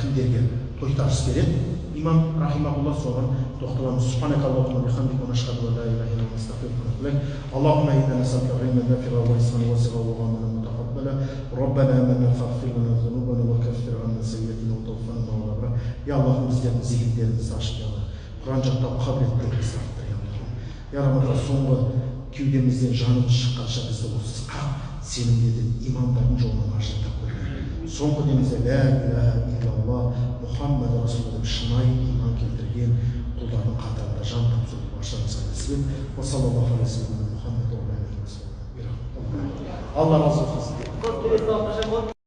кімдерге тойтарыс береді имам рахимахулла, соған тоқталамыз. Субханакаллахумма бихамдика ва нашхаду ан ла илаха илля анта астағфирука ва атубу илайк. Аллахумма инна насалука илман нафиа ва ризқан васиа ва амалан мутақаббала. Раббана аманна фағфир лана зунубана ва каффир анна сайyiатина ва таваффана ма'ал абрар. Я Аллахым, біздердің зихіндерімізді ашып, я Аллах, Құран жаттау қабілеттерімізді арттыр, я Аллахым. Я Раббым, соңғы кеудемізден жанымыз шыққанша бізді осы хақ сенімдерден, имандардың жолынан ажырата көрме. Соңғы демімізде лә илаһа иллаллах Мұхаммад Расулуллах деп шынайы иман келтірген құлдардың қатарында жан тапсыру баршамызға нәсіп ет. Уа саллаллаху алейхи ва саллям Мұхаммад уа алейхи ва саллям. Алла разы болсын.